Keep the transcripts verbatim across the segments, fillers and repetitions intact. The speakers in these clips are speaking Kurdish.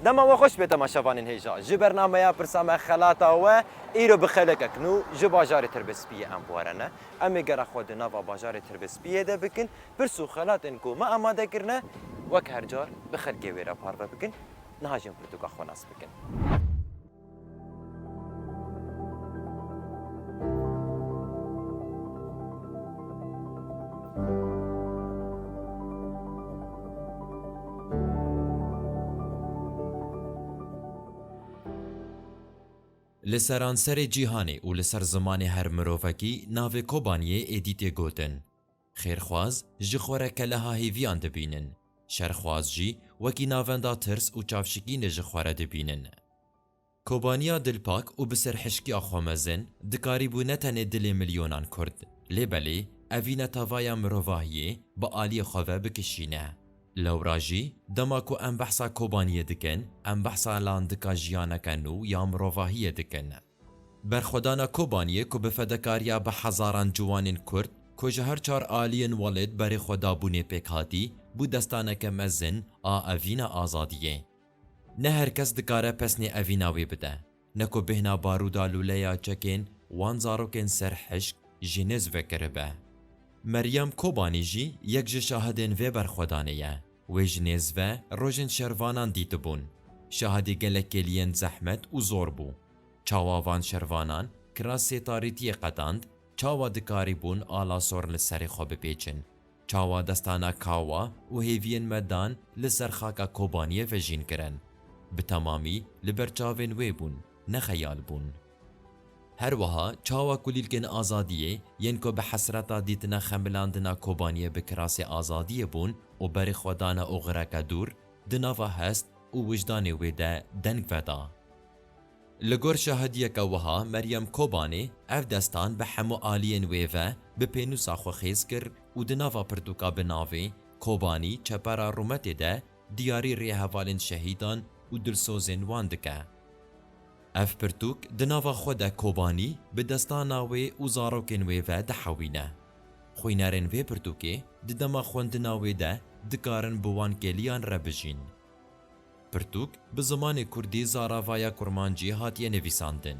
Dema we xweş be temaşevanên hêja. Ji bernameya Pirsa Me Xelata We, îro bi xelekek nû ji bajarê Tirbespiyê em bi we re ne. Em ê gera xwe di nava bajarê Tirbespiyê de bikin, pirs û xelatên ku me amade kirine, wek her car bi xelkê wê re parve bikin, niha jî em pirtûka xwe nas bikin. Li seranserê cîhanê û li ser zimanê her mirovekî navê Kobaniyê êdî tê gotin. Xêrxwaz ji xwe re keleha hêviyan dibînin. Şerxwaz jî wekî navenda tirs û çavşikînê ji xwe re dibînin. Kobaniya dilpak û bi serhişkiya xwe mezin dikarîbû ne tenê dilê milyonan Kurd, lê belê evîna tevaya mirovahiyê bi aliyê xwe ve bikişîne. Lewra jî dema ku em behsa Kobaniyê dikin, em behsa landika jiyaneke nû ya mirovahiyê dikin. Berxwedana Kobaniyê ku bi fedekariya bi hezaran ciwanên Kurd ku ji her çar aliyên welêt berê xwe dabûnê pêk hatî, bû destaneke mezin a evîna azadiyê. Ne her kes dikare pesnê evîna wê bide. Ne ku bêhna barûda lûleya çekên wan zarokên serhişk ji nêz ve kiribe. Meryem Kobanî jî yek ji şahidên vê berxwedanê ye. Wê ji nêz ve rojên şervanan dîtibûn. Şahidî gelek kêliyên zehmet û zor bû. Çawa van şervanan kirasê tarîtiyê qetand, çawa dikarîbûn ala sor li serê xwe bipêçin, çawa destana kawa û hêviyên me dan li ser xaka Kobaniyê vejîn kirin. Bi temamî li ber çavên wê bûn, ne xeyal bûn. Her wiha çawa kulîlkên azadiyê yên ku bi hesreta dîtina xemilandina Kobaniyê bi kirasê azadiyê bûn û berê xwe dane oxireke dûr, di nava hest û wijdanê wê de deng veda. Li gor şahidiyeke wiha Meryem Kobanê ev destan bi hemû aliyên wê ve bi pênûsa xwe xêz kir û di nava pirtûka bi navê Kobanî çepera rûmetê de diyarî rêhevalên şehîdan û dilsozên wan dike. Ev pirtûk di nava xwe de Kobanî bi destana wê û zarokên wê ve dihewîne. Xwînerên vê pirtûkê di dema xwendina wê de dikarin bi wan kêliyan re bijîn. Pirtûk bi zimanê kurdî zaravaya kurmancî hatiye nivîsandin.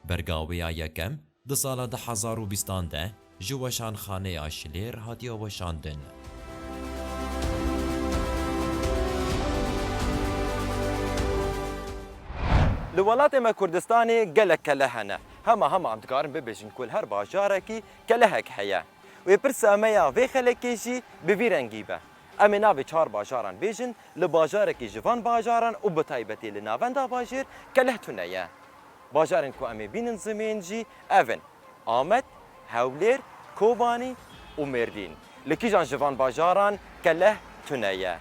Berga wê ya yekem di sala du hezar û bîstan de ji Weşanxaneya Şilêr hatiye weşandin. Li welatê me Kurdistanê gelek keleh hene. Hema hema em dikarin bibêjin ku li her bajarekî kelehek heye. Wê pirsa me ya vê xelekê jî bi vî rengî be. Em ê navê çar bajaran bêjin, li bajarekî ji van bajaran û bi taybetî li navenda bajêr keleh tune ye. Bajarên ku em ê bînin zimên jî ev in: Amed, Hewlêr, Kobanî û Mêrdîn. Li kîjan ji van bajaran keleh tune ye?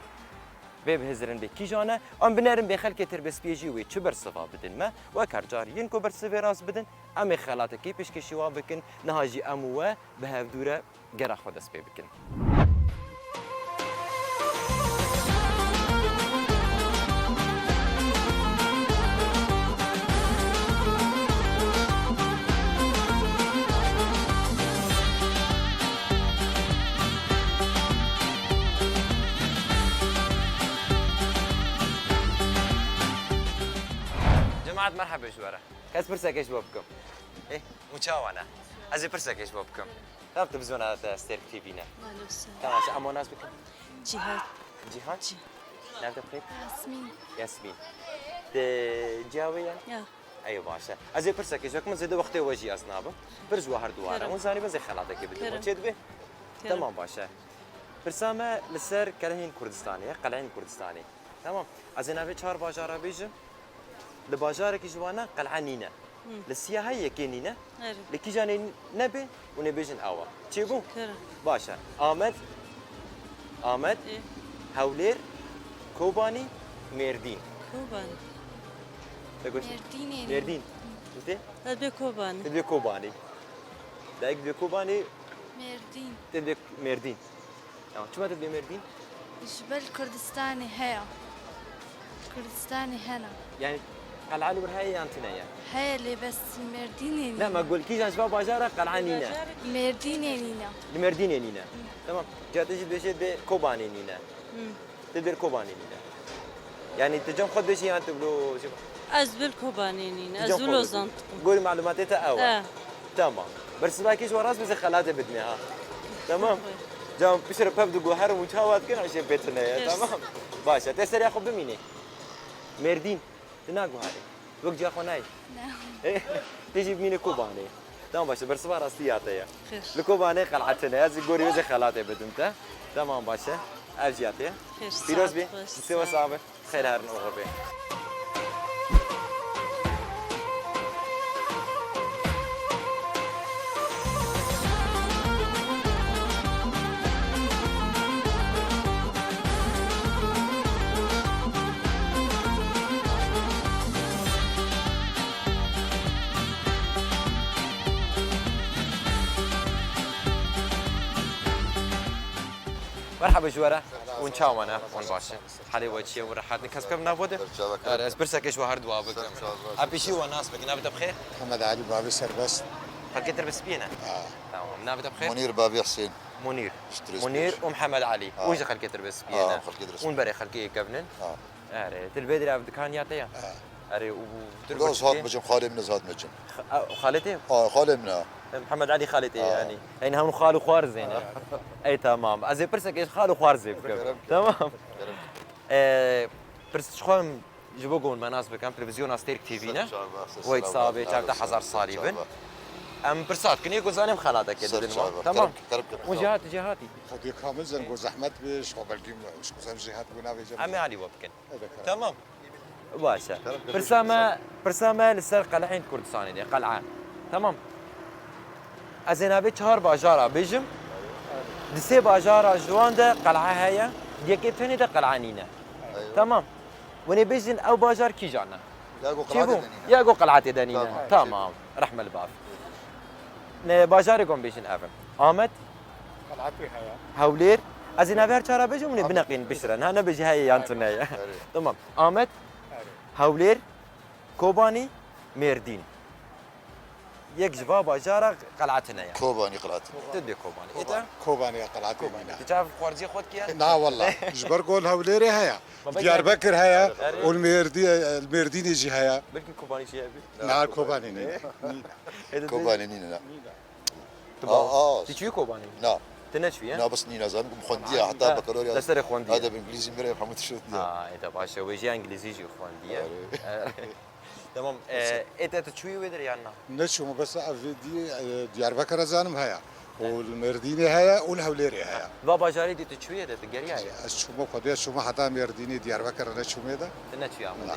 Vê bihizirin bê kîjan e? Em binerin bê xelkê Tirbespiyê jî wê çi bersiva bidin me? Wek her car yên ku bersivê rast bidin, em ê xelatekî pêşkêşî wan bikin. Niha jî em û we bi hevdû re gera xwe dest pê bikin. Cemaat, merheba ji we re. Ez pirsekê ji bo bikim. Ê, û çawa ne? Ez ê pirsekê ji bo bikim. Ev televîzyona te Stêrk T V ne? Maalesef. Tamam, ez amo nas bikim. Cihat. Cihat? Ci- Nerede pek? Yasmin. Yasmin. De ciha wê ye? Ya. Eyo, baş e. Ez ê pirsekê ji bo bikim, zêde wextê we jî ez nabim. Pir ji we her duwar e. Kerem. Hûn zanî, ez ê xelatekê bidim. Kerem. Çê dibe? Kerem. Tamam, baş e. Pirsa me li ser kelehên Kurdistanê ye, qeleyên Kurdistanê. Tamam. Ez ê navê çar bajara bêjim. Li bajarekî ji wan ne qel'a nîne. Hı. Li Siyahê yekê nîne. Erê. Li kîjanê nebe, hûn ê bêjin ew e. Çêbû? Kere. Baş e. Amed, Amed, Ê. Hewlêr, Kobanî, Mêrdîn. Kobanî. Te got? Mêrdînê nîne. Mêrdîn. Hı. Te? Ez bê Kobanî. Te bê Kobanî. Dayik bê Kobanî. Mêrdîn. Te bê Mêrdîn. Ya, çima tu dibê Mêrdîn? Ji ber Kurdistanê heye. Kurdistanê hene. Yani, qel'a li wir heye yan tune ye? Heye, lê bes Mêrdînê nîne. Ne, me got kîjan ji va bajara qel'a nîne? Mêrdînê nîne. Li Mêrdînê nîne. Tamam. Ca te jî dibêje dê Kobanê nîne. Hı. Te dibê Kobanê nîne. Yanî tu cem xwe dibêjî yan tu bilo jî? Ez bil Kobanê nîn, ez wilo zandiqim. Gorî malumatê te ew e. He. Tamam. Bersivakî ji we rast bizê xelatê bidinê ha. Tamam. Cam piştre pev digoherim û çawa dikin eşê pê tune ye. Tamam. Baş e. Te seriya xwe bimînê. Mêrdîn. Tu naguherî. Wek ciya xwe nayê. Ne. Tê jî bimînê Kobanê. Tamam baş e. Bersiva rastî ya te ye. Xêr. Li Kobanê qel'a tune ye. Ez gorî wê zê xelatê bidim te. Tamam baş e. Ev jî ya te ye. Xêr, pîroz bî. Saet xweş. Sê we sax be. Xêr herin oxir bê. Merhaba ji we re. Hûn çawa ne? Hûn baş in? Halê we çi ye? Hûn rehet in? Kes bi kes nav we de? Ser çava. Ere, ez pirseke ji we her dua bikim. Ser çava. A pêşî we nas bikin. Navê te bi xêr? Mihemed Elî, bavê Serbest. Xelkê te bi spiyê ne? Ha. Tamam. Navê te bi xêr? Munîr, bavê Husên. Munîr. Ji Tirespêj. Munîr û Mihemed Elî. Ha. Hûn jî xelkê te bi spiyê ne? Ha, xelkê te bi spiyê. Hûn berê xelkê kevin in? Ha. Ere, tu li vê derê ev dikan ya te ya? Ha. Ere, û tu li gor çi dikê? Xalê min ez hat mecim. Xa-, a, xalê te? Ha, xalê min e. Mihemed Elî xalê te ye yanî. Yanî hemû xal û xwarzê ne. Ey tamam. Ez ê pirseke ji xal û xwarzê bikim. Kerem. Tamam. Kerem. Ee, pirs ji xwe em ji bo gon me nas bikim. Televîzyona Stêrk T V ne. Ser çava, ser çava. Wey sabe, çar te hezar salî bin. Em pirsa dikin, yê ku zanim xelateke didin. Tamam. Kerem, kerem, kerem. Hûn jêhatî, tu jêhatî. Xwedê kamil zen ku zehmet bi, ji xwe belgî, ji ku zen jêhat bû navê cem. Em ê alî we bikin. Tamam. Baş e. Pirsa me, pirsa me li ser qeleyên Kurdistanê de, qel'a. Tamam. Ez ê navê çar bajara bêjim. Di sê bajara ji wan de qel'a heye, di yekê tenê de qel'a nîne. Tamam. Hûn ê bêjin ew bajar kîjan e? Ya ku qel'a tê de nîne. Ya ku qel'a tê de nîne. Tamam. Tamam. Rehme li bav. Ne, bajarê ku em bêjin ev in. Amed. Qel'a tê heye. Hewlêr. Ez ê navê her çara bêjim, hûn ê bineqîn bişirin. Ha, nebêjî heye yan tune ye. Erê. Tamam. Amed. Erê. Hewlêr. Kobanî. Mêrdîn. Yek ji va bajara qel'a tune ye. Kobanî qel'a tune. Tu dê Kobanî. Ê te? Kobanî ya qel'a tune. Kobanî. Tu çav xwarzî xwe dikiye? Na walla. Ji ber ku li Hewlêrê heye. Diyarbekir heye. Erê. Û li Mêrdî-, li Mêrdînê jî heye. Belkî Kobanî jî hebe. Na, Kobanî nîne. Nîne. Ê, tu Kobanî nîne, na. Nîne. Tu ba-, aa, tu çûyî Kobanî? Na. Tu neçûyî, he? Na, bes nîne, zanim ku xwendiye, heta bakalorya. Derslerê xwendiye. Edeb îngilîzî min re hemû tişt diye. Aa, ê te baş e, wê jî îngilîzî jî xwendiye. Erê. Tamam, e, ê te tu çûyî wê derê yan na? Neçûme, bes ev dî, e, Diyarbekir zanim heye. Û li Mêrdînê heye û li Hewlêrê heye. Va bajarê dî tu çûyê de, tu geriyayê? Ez çûme xwedê, ez çûme heta Mêrdînê, Diyarbekir neçûme de. Tu neçûyî Amedê? Na.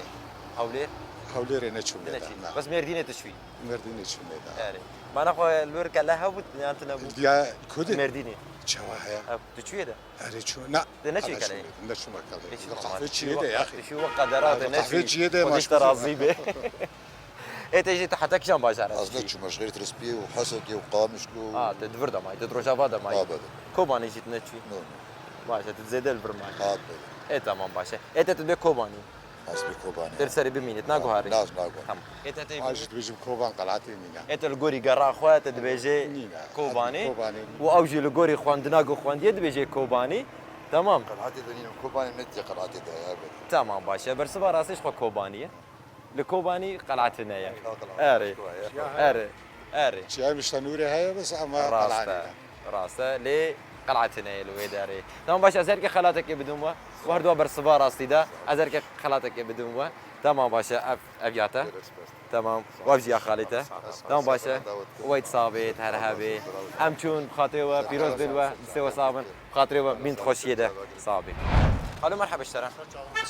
Hewlêr? Hewlêrê neçûme de, na. Bes Mêrdînê tu çûyî? Mêrdînê çûme de. Erê. Mana xwe li wir kele hebû yan tu nebû? Diya ku de? Mêrdînê. Çawa heye? Ev, tu çûyê de? Erê çû-, na. Tu neçûyî kele? Neçûme kele. Neçûme. Qehve çiyê de ya. Tu çûyî wek qedera, tu neçûyî. Qehve çiyê de, Xwedê ji te razî be. Ê te jî tu heta kîjan bajar e? Ez neçûme, ji xêr Tirspiyê û Hesekê û Qamişlo. A, tu di vir de mayî, tu di Rojava de mayî. A, belê. Kobanê jî tu neçûyî? No, no. Baş e, tu zêde li vir mayî. A, belê. Ê, tamam, baş e. Ê te tu dê Kobanî? Ez dê Kobanî. Tu li serê bimînî, tu naguharî? Na, ez naguharî. Tamam. Ê te tê. Ez jî dibêjim Koban, qelatê nîne. Ê te li gorî gera xwe, te dibêjê Kobanî. Nîne, Kobanî. Û ew jî li gorî xwendina ku xwendiye dibêjê Kobanî. Tamam. Qelatê de nîne, Kobanî netiye qelatê de ya, belê. Tamam, baş e. Bersiva rastî ji xwe Kobanî ye. Li Kobanî qel'a tune ye. Erê. Erê. Erê. Çiya Miştenûrê heye, bes ama qel'a nîne. Rast e. Rast e. Lê qel'a tune ye li wê derê. Tamam, baş, ez herkê xelatekê bidim we. We her dua bersiva rastî de. Ez herkê xelatekê bidim we. Tamam, baş e. Ev, ev ya te. Tamam. Wev jî ya xalê te. Tamam, baş e. Weyt sabê, her hebê. Em çûn, xatirê we pîroz bê li we. Distê we sax bin. Xatirê we bîn xweşiyê de. Sax bî. Alo, merheba ji te re.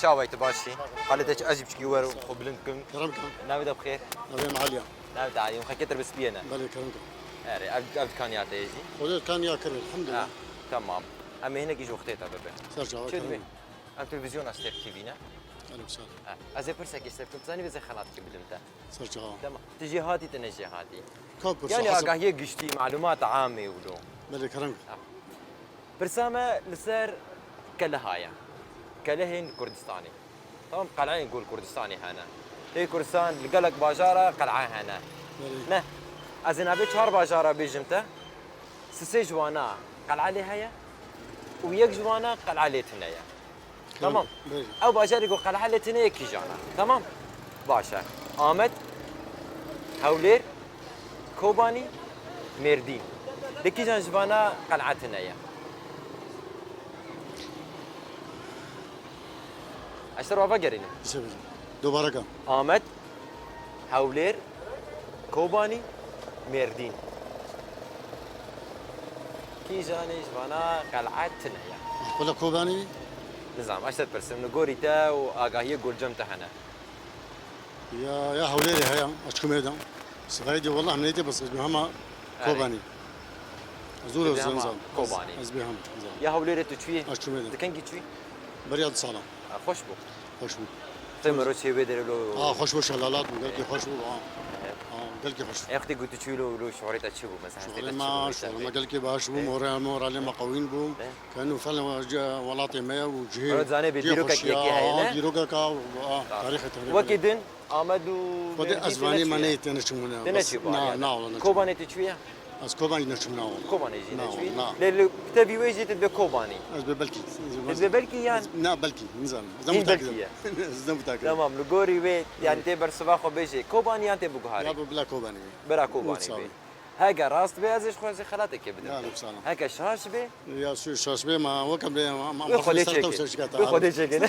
Çawa yî, tu baş î? Halê te çi, ez jî piçkî wer xwe bilind kim. Kerem kim. Navê te bi xêr? Navê min Aliya. Navê te Aliya. Xelkê te bi spiyê ne? Belê, kerem kim. Erê, ev, ev dikan ya te ye jî? Xwedê dikan ya kir, elhamdulillah. Ha, tamam. Em ê hinekî ji wextê te bibin. Ser çava, kerem. Em televîzyona Stêrk T V ne? Alo, sağ ol. Ha, ez ê pirsekê ji te bikim, tu zanî vê zê xelatekê bidim te. Ser çava. Tamam. Tu jêhatî, tu ne jêhatî. Ka pirsa, yanî agahiyê giştî, malûmat amê wilo. Belê, kerem. Ha. Pirsa me li ser keliha ye. Kelihên Kurdistanê. Tamam, qeleyên ku li Kurdistanê hene. Tê Kurdistan li gelek bajara qel'a hene. Belê. Ne. Ez ê navê çar bajara bêjim te. Sisê ji wana qel'a lê heye û yek ji wana qel'a lê tune ye. Tamam. Belê. Ew bajarê ku qel'a lê tune ye kîjan e? Tamam. Baş e. Amed, Hewlêr, Kobanî, Mêrdîn. Li kîjan ji vana qel'a tune ye? Ez te ava gerînim. Dubare ke. Amed, Hewlêr, Kobanî, Mêrdîn. Kîjanê ji vana qel'a tune ye? Wela Kobanî. Nizam, ez te dipirsim, li gorî te û agahiyê ku li cem te hene. Ya, ya Hewlêrê heye, ez çûme de. Sivayê de, wallah, em neytê bes, ez bi hema Erê. Kobanî. Zor Bi ez hema zan. Kobanî. Ez bi hema zan. Ya Hewlêrê tu çûyî? Ez çûme de. Di kengî çûyî? Beriya du salan. Ha, xweş bû. Xweş bû. Te mero çê wê derê lo. Ha, xweş bû, şelalat bû, gelkî xweş bû, ha. Evet. Ha, gelkî xweş bû. Wextê ku tu çûyî lo, lo şorê te çi bû? Mesela, hestê Şorê te çi me, bû? Şorê me gelkî baş bû, Evet. moral, moralê me qewîn bû. Evet. Kenu fel, welatê me ye û cihê, Ero zanê bê cihê dîrokek xweşiya, yekê heye, ha, ne? Dîrokek, ha, ha, Tamam. tarîxê tenê Wekî bû. din, Amed û Wekî Mêrdîn ez vanî têne me çûye. neyê têne çûmûne. Têne Bes çû na, bariye. na ola ne Kobanê çûmûne. Tu çûye? Ez Kobanî neçûm na ola. Kobanê jî Na neçûyî. ola, na. Lê li tevî wê jî tu dibê Kobanî. Ez bê belkî. Tu dibê belkî yan? Na belkî, nizanim. Ez Hîn ne belkî mutakid ye. im. Ez ne mutakid im. Tamam, li gorî wê, yani tê bersiva xwe bêjê Kobanî yan tê biguharê? Ya bu bila Kobanî wê. Bira Kobanî Wisa wê. wê. Heke rast bê, ez ê ji xwe zî xelateke bidim. Ya, wisa. Heke şaş bê, Ya, şu şaş bê, ma weke bê, ma, ma, Wê ma Xwedê xwedê çêkin. Ser şikayet Wê Xwedê çêkin.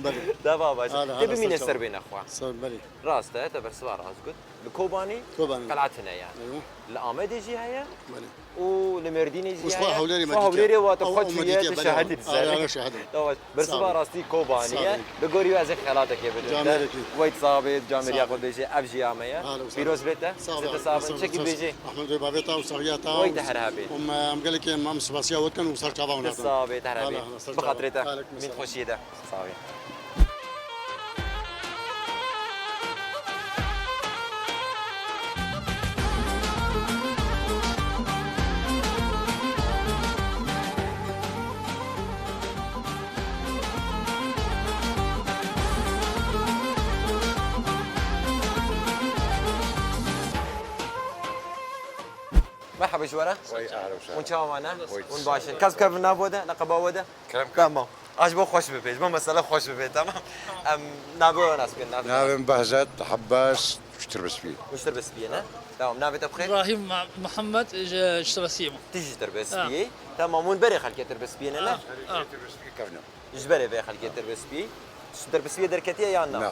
Belê. Dava baş. Hala, Tê hala, bimîne ser ser çava. bê nexwe. Ser, belê. Rast e, te bersiva rast got. Li Kobanî Kobanî. Qel'a tune ye. Eywa. Li Amedê jî heye. Belê. Û li Mêrdînê jî Û ji xwe heye. Hewlêrê Xwe me dîtiye. Hewlêrê wa tu Ew, xwe ew me çûye, dîtiye, tu belê. şahidî Ara, ser. ara şahid im. Dava baş. Bersiva Sağ ol. rastî Kobanî Sağ ye. ol. Li gorî wê ez ê xelateke bidim. Camerê kî. Weyt sabê, camêriya Sağ ol. xwe bêjê, ev jî ya me ye. Hala wisa. Pîroz bê te. Sağ ol, Sê te sağ bin. Çekî bêjê. Ahmet Bey, bavê te û saxiya te Wey û te her hebê. û me, em gelekê em, em spasiya we dikin û ser çava we Te nakin. Sağ bê, te her hebê. Hala, hala, ser çava. Bixatirê te. Aleyküm Min selam. xweşiyê de. Sağ bê. Merhaba ji we re. Wey, ahla we sehla. Hûn çawa ne? Wey. Hûn baş in. Kes bi kevin navo de, ne qeba we de? Kerem, kerem. Tamam. Aj bo xweş bibe, ji bo mesele xweş bibe, tamam? Em navê we nas bikin, navê we. Navê min Behzat Hebbas, ji Tirbespiyê. Ji Tirbespiyê ne? Tamam, navê te bi xêr? Îbrahîm Ma-, Mihemed, ji, ji Tirbespiyê me. Tu jî ji Tirbespiyê? Ha. Tamam, hûn berê xelkê Tirbespiyê ne, ne? Ha, ha. Tirbespiyê kevne. Ji berê vê xelkê Tirbespiyê. Ji Tirbespiyê derketiye yan na? Na.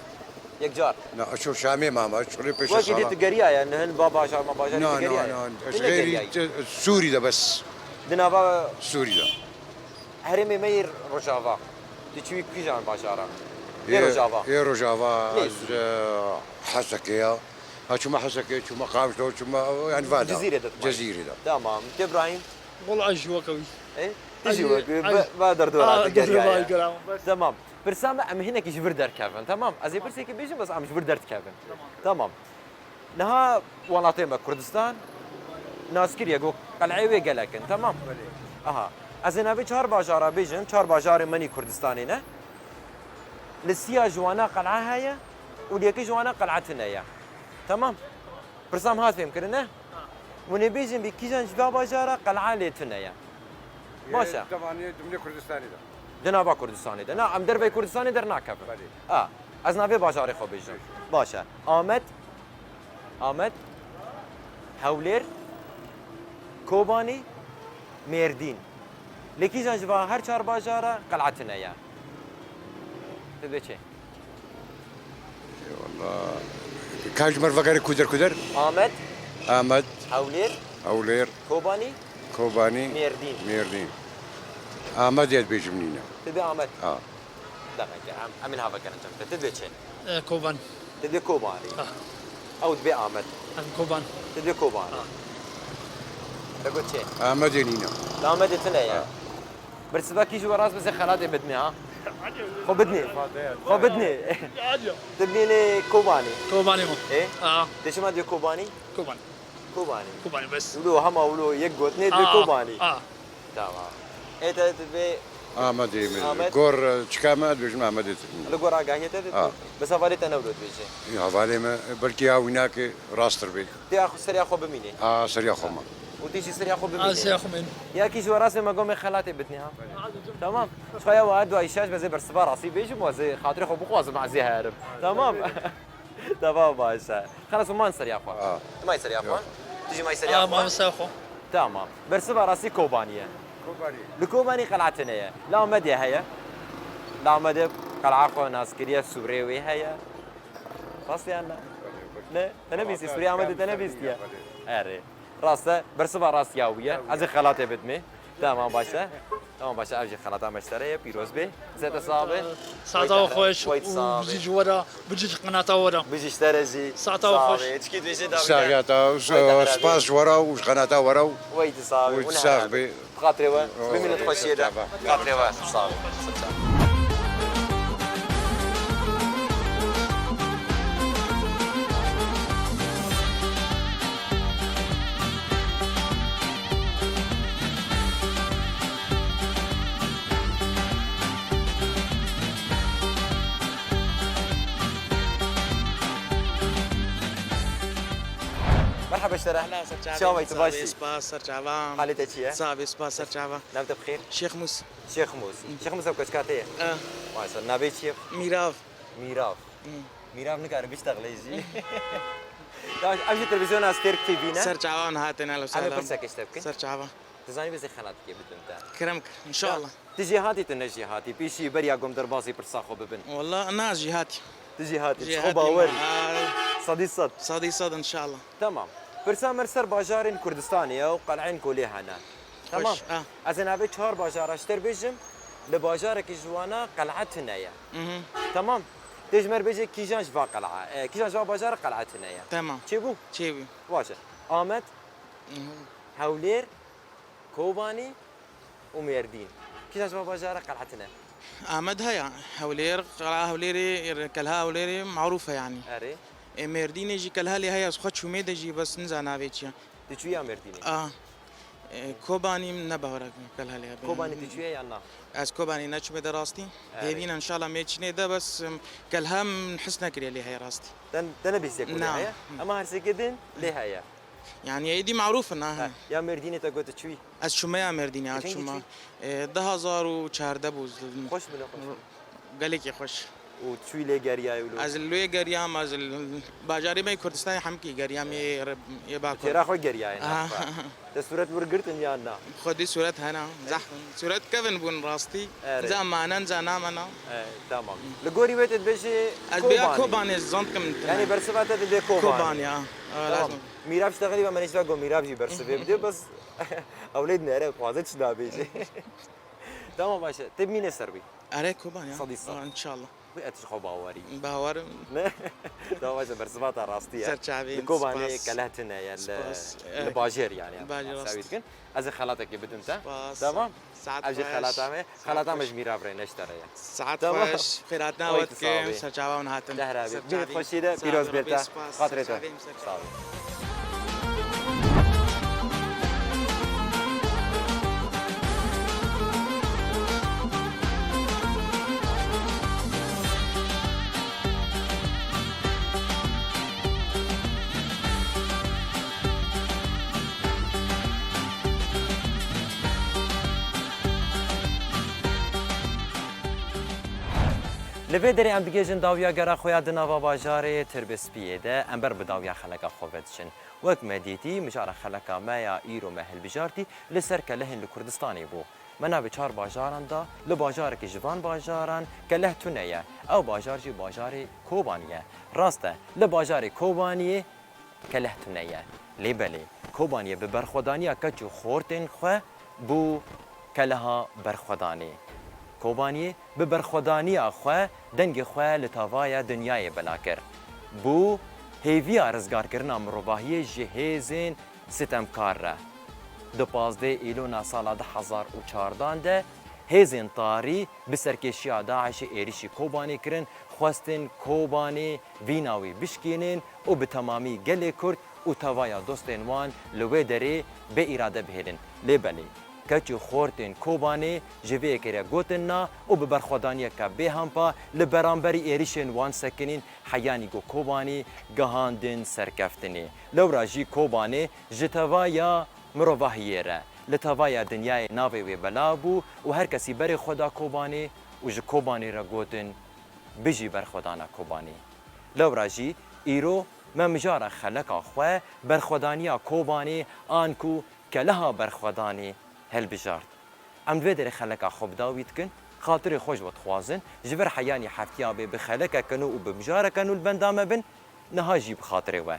Yekcar? Na, ez çûm Şamê mama, ez çûm rê pêşe Wekî dî sala. Tu geriyaye, nihin va bajar ma bajarê Na, tu na, geriyaye? na, ez Tu ne geriyayî? Te-, Sûrî de bes. Di nava Sûrî de. Herêmê me yê Rojava. Tu çûyî kîjan bajara? Ê Ê, Rojava. ê Rojava, Neyse. ez, e, Hesekê ya. Ha, çûme Hesekê, çûme Qamişlo, çûme, yani, vada. Cizîrê de tu Cizîrê de. Tamam. Tu Îbrahîm? Wala ez jî weke wî. E? Tu jî Ez jî, weke wî. ez Ba, ba derdora Aa, te derdora geriyaye. Geriya, bes. Tamam. Pirsa me em hinekî ji vir derkevin, tamam? Ez ê pirsekî bêjim, bes em ji vir derdikevin. Tamam. Tamam. Niha welatê me Kurdistan nas kiriye ku qel'ê wê gelek in, temam? Belê. Aha. Ez ê navê çar bajara bêjim, çar bajarê menî Kurdistanê ne. Li siya ji wana qel'a heye û li yekê ji wana qel'a tune ye. Temam? Pirsa me hat fêhm kirine? Ha. Hûn ê bêjin bi kîjan ji va bajara qel'a lê tune ye. Baş e. Yê devanê dimlê Kurdistanê de. Di nava Kurdistanê de. Na, em dervey Kurdistanê dernakevin. Belê. A, ez navê bajarê xwe bêjim. Baş e. Amed, Amed, Hewlêr, Kobanî, Mêrdîn. Lê kîjan ji va her çar bajara qel'a tune ye? Tu dê çi? Eyvallah. Ka ji me re vegerê kuder kuder? Amed. Amed. Hewlêr. Hewlêr. Kobanî. Kobanî. Mêrdîn. Mêrdîn. Amedê ez bêjim nîne. Tu dê Amed. Ha. Demeke, em, em ê niha vegerin cem te. Tu dê çi? E, Kobanî. Tu dê Kobanî. Ha. Ew dibê Amed. Em Kobanî. Tu dê Kobanî. Ha. Te got çi? Amedê nîne. Amedê tune ye. Ha. Bersiva kî ji we rast bise xelatê bidinê ha? Xwe bidinê. Xwe bidinê. Tu bidinê Kobanî. Kobanî mo. Ê? Ha. Te çima dê Kobanî? Kobanî. Kobanî. Kobanî bes. Wilo hema wilo yek gotinê dê Ha. Kobanî. Ha. Tamam. Ê te dibê Amedê min. Amed. Gor, e, çika me dibêjim Amedê te. Li gor agahiyê te dibê. Ha. Bes hevalê te ne wilo dibêje? Ya, hevalê me, belkî ya wînakê rasttir bê. Te ya xwe, seriya xwe bimînê. Ha, seriya xwe me. û tu jî seriya xwe bimînî. Ez seriya xwe bimînim. Yekî ji we rastê me gomê xelatê bidinî ha. Tamam. Ji xwe ya we her du ay şaş bezê bersiva rastî bêjim, we zê xatirê xwe bixwazim, ez ê herim. Tamam. Tamam, baş e. Xelas, û man seriya xwe. Ha. Tu may seriya xwe? Yok. Tu jî may seriya xwe? Aa, mam ser xwe. Tamam. Bersiva rastî Kobanî ye. Kobanî. Li Kobanî qel'a tune ye. Li Amedê heye. Li Amedê qel'a xwe nas kiriye, sûrê wê heye. Rast e yan na? Ne? Te nebîstî, sûrê Amedê te nebîstiye? Erê. Rast e, bersiva rast ya wî ye. Ez ê xelatê bidimê. Tamam, baş e. Tamam, baş e, ev jî xelata me ji te re ye, pîroz bê. Zete sax be. Saeta we xweş û bijî ji we re, bijî ji qenata we re. Bijî ji te re jî. Saeta we xweş. Çikî dibêje dawî de. Saxiya te, spas ji we re û ji qenata we re. Wey tu sax be. Û sax be. Bi xatirê we, bimînin di xweşiyê de. Bi xatirê we, sağ olun. Merhaba ji te re. Çawa yî, tu baş î? Spas, ser çava. Halê te çi ye? Sax be, spas, ser çava. Nav te bi xêr? Şêx Mûs. Şêx Mûs. Şêx Mûs ev keçika te ye? Eh. Maşallah. Navê çi ye? Mîrav. Mîrav. Hmm. Mîrav nikare biştexile jî. Ya, ev jî televîzyona Stêrk T V ne? Ser çavan hatin, ehlen we sehlen. Em ê pirseke ji te bikin. Ser çava. Tu zanî, bêjî xelateke bidim te. Kerem kir, inşallah. Ya, tu jêhatî, tu ne jêhatî? Pêşî beriya ku em derbasî pirsa xwe bibin. Walla, na jêhatî. Tu jêhatî, ji xwe bawer î. Aa. Sedî sed. Sedî sed, inşallah. Tamam. Pirsa me li ser bajarên Kurdistanê ye û qel'ên ku lê hene. Tamam. Xweş, ha. Ez ê navê çar bajara ji te re bêjim, li bajarekî ji wana qel'a tune ye. Mhm. Tamam. Tê ji me re bêje kîjan ji van qel'a, e, kîjan ji van bajara qel'a tune ye. Tamam. Çêbû? Çêbû. Baş e. Amed, Mhm. Hewlêr, Kobanî û Mêrdîn. Kîjan ji van bajara qel'a tune? Amed heye. Hewlêr, qel'a Hewlêrê, kelha Hewlêrê marûf e yanî. Erê. Ê, Mêrdînê jî kelha lê heye, ez xwe çûmê de jî, bes niza navê çi ye. Tu çûyî ya Mêrdînê? A, e, Kobanî min ne bawer e kelha lê hebe. Kobanî tu çûyî ya na? Ez Kobanî neçûme de rastî. Erê. Hêvîn inşallah mê çinê de, bes, em, kelha min his nekiriye lê heye rastî. Te, te nebîstiye ku lê heye? Na. Ama her sêkê din lê heye. Yanî êdî marûf in, ha. He, ya Mêrdînê te got tu çûyî? Ez çûme ya Mêrdînê, ez çûme. Kengî çûyî? E, du hazar û çardeh bû. Xweş bûne, xweş bûne. Gelekî xweş. Û çûyî lê geriyayî wilo? Ez li wê geriyam, ez li bajarê me yê Kurdistanê hemkî geriyam, yê re-, yê Bakur. Çêra xwe geriyayî, aha, ne? Te sûret wir girtin yan na? Xwedî sûret hene. Zehf sûret kevin bûn rastî. Erê. Za manen, za namena. E, tamam. Li gorî wê te dibêjî Kobanî. Ez bêya Kobanê zand kim. Yanî bersiva te dibê Kobanî. Kobanî, ya. Tamam. Mîrav ji te xelî ve, me nêşta got Mîrav jî bersivê bidê, bes ew lê dinêre, dixwaze çi nabêje. Tamam, baş e. Tê bimîne ser wî. Erê, Kobanî ya. Sedî sed. Aa, inşallah. Wî et ji xwe bawerî. Bawer im. Ne? Tamam, baş e, bersiva te rastî ye. Ser çavê. Li Kobanê, spas, keleh tune ye, li, spas, li, eh, bajêr yanî. Bajêr, rastî. Dikin. Ez ê xelatekê bidim te. Spas. Tamam. Saet xweş. Ev jî xelata me. Xelata me ji Mîrav re, ne ji te re ye. Saet xweş. Xêr hatina we dikim. Ser çava hûn hatin. Dehra bî. Bînî xweşî de, pîroz bê te. Xatirê te. Sağ ol. Li vê derê em digihîjin dawiya gera xwe ya di nava bajarê Tirbispiyê de, em ber bi dawiya xeleka xwe ve diçin. Wek me dîtî, mijara xeleka me ya îro me hilbijartî li ser kelehên li Kurdistanê bû. Me navê çar bajaran da, li bajarekî ji van bajaran keleh tune ye. Ew bajar jî bajarê Kobanî ye. Rast e, li bajarê Kobaniyê keleh tune ye. Lê belê, Kobaniyê bi berxwedaniya keç û xortên xwe bû keleha berxwedanê. Kobaniyê bi berxwedaniya xwe dengê xwe li tavaya dinyayê bela kir. Bû hêviya rizgarkirina mirovahiyê ji hêzên sitemkar re. Di pazdeh Îlona sala du hezar û çardan de hêzên tarî bi serkêşiya DAIŞê êrîşî Kobanê kirin, xwestin Kobanê vîna wî bişkînin û bi temamî gelê Kurd û tevaya dostên wan li wê derê bê îrade bihêlin. Lê belê, keç û xortên Kobanê ji vê yekê re gotin na û bi berxwedaniyeke bêhempa li beramberî êrîşên wan sekinîn, heyanî ku Kobanê gihandin serkeftinê. Lewra jî Kobanê ji tevaya Mirova hiyê re, li tevaya dinyayê navê wê belav bû û her kesî berê xwe da Kobanê û ji Kobanê re gotin, Bijî berxwedana Kobanê. Lewra jî îro me mijara xeleka xwe berxwedaniya Kobanê an ku keleha berxwedanê hilbijart. Em li vê derê xeleka xwe bi dawî dikin, xatirê xwe ji we dixwazin, ji vir heyanî heftiya bê bi xelekeke nû û bi mijareke nû li benda me bin, niha jî bi xatirê we.